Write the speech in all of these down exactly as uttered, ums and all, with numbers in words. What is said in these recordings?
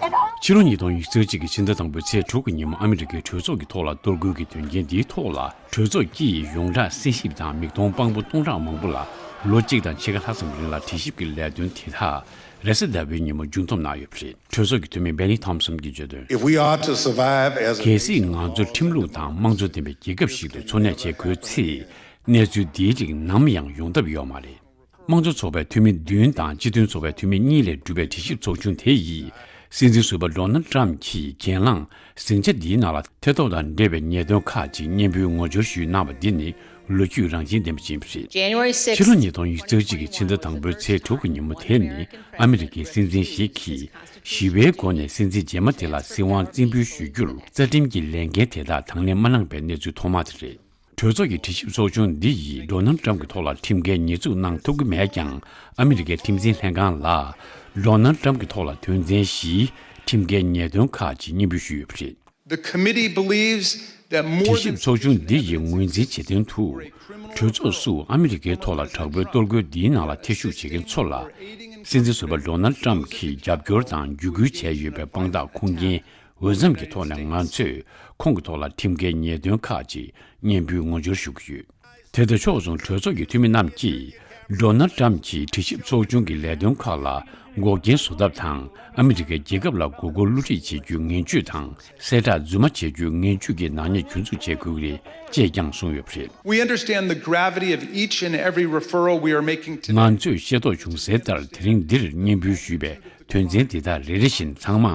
ཕྱི་ལོ་ཉིས་སྟོང་ཉི་ཤུ་རྩ་གཅིག་གི་ཕྱི་ཟླ་དང་པོའི་ཚེས་དྲུག་གི་ཉིན་མོ་ཨ་མི་རི་ཀའི་གྲོས་ཚོགས་ཀྱི་ཐོག་ལ་གཏོར་རྒོལ་གྱི་དོན་རྐྱེན་འདིའི་ཐོག་ལ་གྲོས་ཚོགས་ཀྱིས་ཡོངས་གྲགས་གསན་ཞིབ་དང་མིག་མཐོང་དཔང་པོ་སྟོང་ཕྲག་མང་པོ་ལ་ལོ་གཅིག་དང་ཕྱེད་ཀ་ལྷག་ཙམ་རིང་ལ་དྲི་ཞིབ་ཀྱི་ལས་དོན་དེ་དག་རེས་གཟའ་ཟླ་བའི་ཉིན་མོ་མཇུག་བསྡོམས་གནང་ཡོད་པ་རེད། གྲོས་ཚོགས་ཀྱི་འཐུས་མི་Bennie Thompson་གྱིས་བརྗོད་དོན། If we are to survive as a གལ་སྲིད་ང་ཚོ་ཁྲིམས་ལུགས་དང་དམངས་གཙོ་ལྡན་པའི་རྒྱལ་ཁབ་ཞིག་ཏུ་འཚོ་གནས་བྱེད་དགོས་ཚེ། གནས་ཚུལ་འདིའི་རིགས་ནམ་ཡང་ཡོང་ཐབས་ཡོད་མ་རེད། དམངས་གཙོ་ཚོགས་པའི་འཐུས་མི་བདུན་དང་སྤྱི་མཐུན་ཚོགས་པའི་འཐུས་མི་གཉིས་ལས་གྲུབ་པའི་དྲི་ཞིབ་ཚོགས་ཆུང་དེ་ཡིས་སྲིད་འཛིན་ཟུར་པ་Donald Trump་གྱིས་གྱེན་ལངས་ཟིང་ཆ་འདིའི་ནང་ལ་ཐེ་གཏོགས་དང་འབྲེལ་བའི་ཉེས་དོན་ཁག་ཅིག་སྙན་འབུལ་ངོ་སྦྱོར་ཞུས་གནང་བ་འདི་ནི་ལོ་རྒྱུས་རང་བཞིན་ལྡན་པ་ཞིག་ཡིན་པ་རེད། January sixth། ཕྱི་ལོ་ཉིས་སྟོང་ཉི་ཤུ་རྩ་གཅིག་གི་ཕྱི་ཟླ་དང་པོའི་ཚེས་དྲུག་གི་ཉིན་མོ་དེ་ནི་ཨ་མི་རི་ཀའི་སྲིད་འཛིན་ཞིག་གིས་ཞི་བའི་སྒོ་ནས་སྲིད་འཛིན་རྗེས་མ་དེ་ལ་སྲིད་དབང་རྩིས་འབུལ་ཞུ་རྒྱུར་རྩ་ཁྲིམས་ཀྱི་ལས་འགན་དེ་དག་དང་ལེན་མ་གནང་པའི་གནས་ཚུལ་ཐོག་མ་དེ་རེད། གྲོས་ཚོགས་ཀྱི་དྲི་ཞིབ་ཚོགས་ཆུང་འདི་ཡིས་Donald Trump་གྱི་ཐོག་ལ་ཁྲིམས་འགལ་ཉེས་འཛུགས་གནང་ཐུབ་ཀྱི་མེད་ཀྱང་ཨ་མི་རི་ཀའི་ཁྲིམས་འཛིན་ལྷན་ཁང་ལ་Donald Trump་གྱི་ཐོག་ལ་དོན་ཚན་བཞིའི་ཁྲིམས་འགལ་ཉེས་དོན་ཁག་ཅིག་སྙན་འབུལ་ཞུས་ཡོད་པ་རེད། The committee believes that more དྲི་than ཞིབ་ཚོགས་ཆུང་འདི་ཡིས་ངོས་འཛིན་བྱེད་དོན་དུ། གྲོས་ཚོགས་སུ་ཨ་མི་རི་ཀའི་ཐོག་ལ་དྲག་པོའི་གཏོར་རྒོལ་འདིའི་ནང་ལ་ཐེ་ཞུགས་བྱེད་མཁན་ཚོ་ལ། སྲིད་འཛིན་ཟུར་པ་Donald Trump་གྱིས་རྒྱབ་སྐྱོར་དང་བརྒྱུད་སྐུལ་བྱས་ཡོད་པའི་དཔང་རྟགས་ཁུངས་སྐྱེལ་འོས་འཚམ་གྱི་ཐོག་ནས་ང་ཚོས་ཁོང་གི་ཐོག་ལ་ཁྲིམས་འགལ་ཉེས་དོན་ཁག་ཅིག་སྙན་འབུལ་ངོ་སྦྱོར་ཞུ་གི་ཡོད། དེ་དང་ཕྱོགས་མཚུངས་གྲོས་ཚོགས་ཀྱི་འཐུས་མི་རྣམས་ཀྱིས་Donald Trump་གྱིས་དྲི་ཞིབ་ཚོགས་ཆུང་གི་ལས་དོན་ཁག་ལ་འགོག་རྐྱེན་བཟོ་ཐབས་དང་ཨ་མི་རི་ཀའི་རྒྱལ་ཁབ་ལ་མགོ་སྐོར་བསླུ་བྲིད་བྱེད་རྒྱུའི་ངན་ཇུས་དང་གསལ་བསྒྲགས་རྫུན་མ་བྱེད་རྒྱུའི་ངན་ཇུས་ཀྱི་ནག་ཉེས་གྱོད་འཛུགས་བྱེད་དགོས་ཀྱི་རེད་ཅེས་ཀྱང་གསུངས་ཡོད་པ་རེད། We understand the gravity of each and every referral we are making today. ང་ཚོས་ཤེས་རྟོགས་བྱུང་གསལ་ལྟར་དེ་རིང་འདིར་སྙན་འབུལ་ཞུས་པའི་དོན་ཚན་འདི་དག་རེ་རེ་བཞིན་ཚང་མ་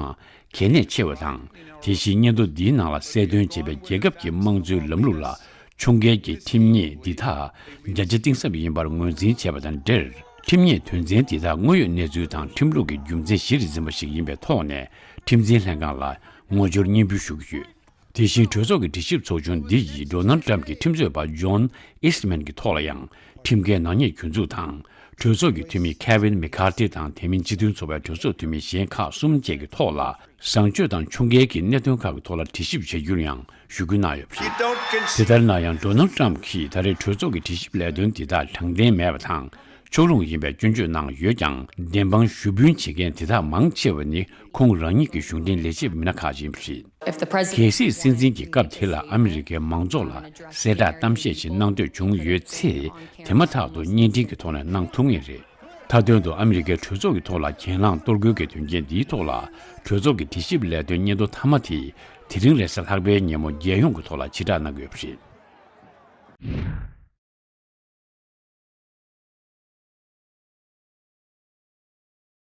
གལ་གནད་ཆེ་བ་དང་། དེ་བཞིན་སྙན་ཐོ་འདིའི་ནང་ལ་གསལ་སྟོན་བྱས་པའི་རྒྱལ་ཁབ་ཀྱི་དམངས་གཙོའི་ལམ་ལུགས་ལ་ཁྱུང་རྒྱལ་གྱི་ཁྲིམས་ཉེས་འདི་དག་བརྒྱ་ཆ་གཏིང་ཟབ་ཡིན་པར་ངོས་འཛིན་བྱས་པ་དང་འབྲེལ། ཁྲིམས་ཉེས་དོན་ཚན་འདི་དག་དངོས་ཡོད་གནས་ཚུལ་དང་ཁྲིམས་ལུགས་ཀྱི་རྒྱུ་མཚན་གཞིར་འཛིན་པ་ཞིག་ཡིན་པའི་ཐོག་ནས་ཁྲིམས་འཛིན་ལྷན་ཁང་ལ་ངོ་སྦྱོར་སྙན་འབུལ་ཞུ་གི་ཡོད། དེ་བཞིན་གྲོས་ཚོགས་ཀྱི་དྲི་ཞིབ་ཚོགས་ཆུང་འདི་ཡིས་Donald Trump་གྱི་ཁྲིམས་རྩོད་པ་John Eastman་གྱི་ཐོག་ལ་ཡང་ཁྲིམས་འགལ་ནག་ཉེས་གྱོད་འཛུགས་དང་། གྲོས་ཚོགས་ཀྱི་འཐུས་མི་Kevin McCarthy་དང་དེ་མིན་སྤྱི་མཐུན་ཚོགས་པའི་གྲོས་ཚོགས་འཐུས་མི་གཞན་ཁག་གསུམ་བཅས་ཀྱི་ཐོག་ལ་བཟང་སྤྱོད་དང་ཁྱུང་རྒྱལ་གྱི་གནད་དོན་ཁག་གི་ཐོག་ལ་དྲི་ཞིབ་བྱ་རྒྱུར་ཡང་ཞུ་སྐུལ་གནང་ཡོད་པ་རེད། དེ་ལྟར་ན་ཡང་Donald Trump་གྱིས་ད་རེས་གྲོས་ཚོགས་ཀྱི་དྲི་ཞིབ་ལས་དོན་འདི་དག་དྲང་བདེན་མེད་པ་དང་ཕྱོགས་ལྷུང་ཡིན་པའི་སྐྱོན་བརྗོད་གནང་ཡོད་ཀྱང་བདེན་དཔང་ཞུ་འབུལ་བྱེད་མཁན་དེ་དག་མང་ཆེ་བ་ནི་ཁོང་རང་ཉིད་ཀྱི་གཞུང་འབྲེལ་ལས་བྱེད་མི་སྣ་ཁག་ཅིག་ཡིན་པ་རེད། If the president གལ་སྲིད་སྲིད་འཛིན་གྱི་སྐབས་དེ་ལ་ཨ་མི་རི་ཀའི་མང་ཚོགས་ལ་གསལ་བསྒྲགས་གཏམ་བཤད་ཅིག་གནང་འདོད་བྱུང་ཡོད་ཚེ། དེ་མ་ཐག་ཏུ་བརྙན་འཕྲིན་གྱི་ཐོག་ནས་གནང་ཐུབ་ངེས་རེད། མཐའ་དོན་དུ་ཨ་མི་རི་ཀའི་གྲོས་ཚོགས་ཀྱི་ཐོག་ལ་གྱེན་ལངས་གཏོར་རྒོལ་གྱི་དོན་རྐྱེན་འདིའི་ཐོག་ལ་གྲོས་ཚོགས་ཀྱི་དྲི་ཞིབ་ལས་དོན་སྙན་ཐོ་མཐའ་མ་དེ་དེ་རིང་རེས་གཟའ་ལྷག་པའི་ཉིན་མོ་རྒྱལ་ཡོངས་ཀྱི་ཐོག་ལ་ཕྱིར་བསྒྲགས་གནང་གི་ཡོད་པ་རེད།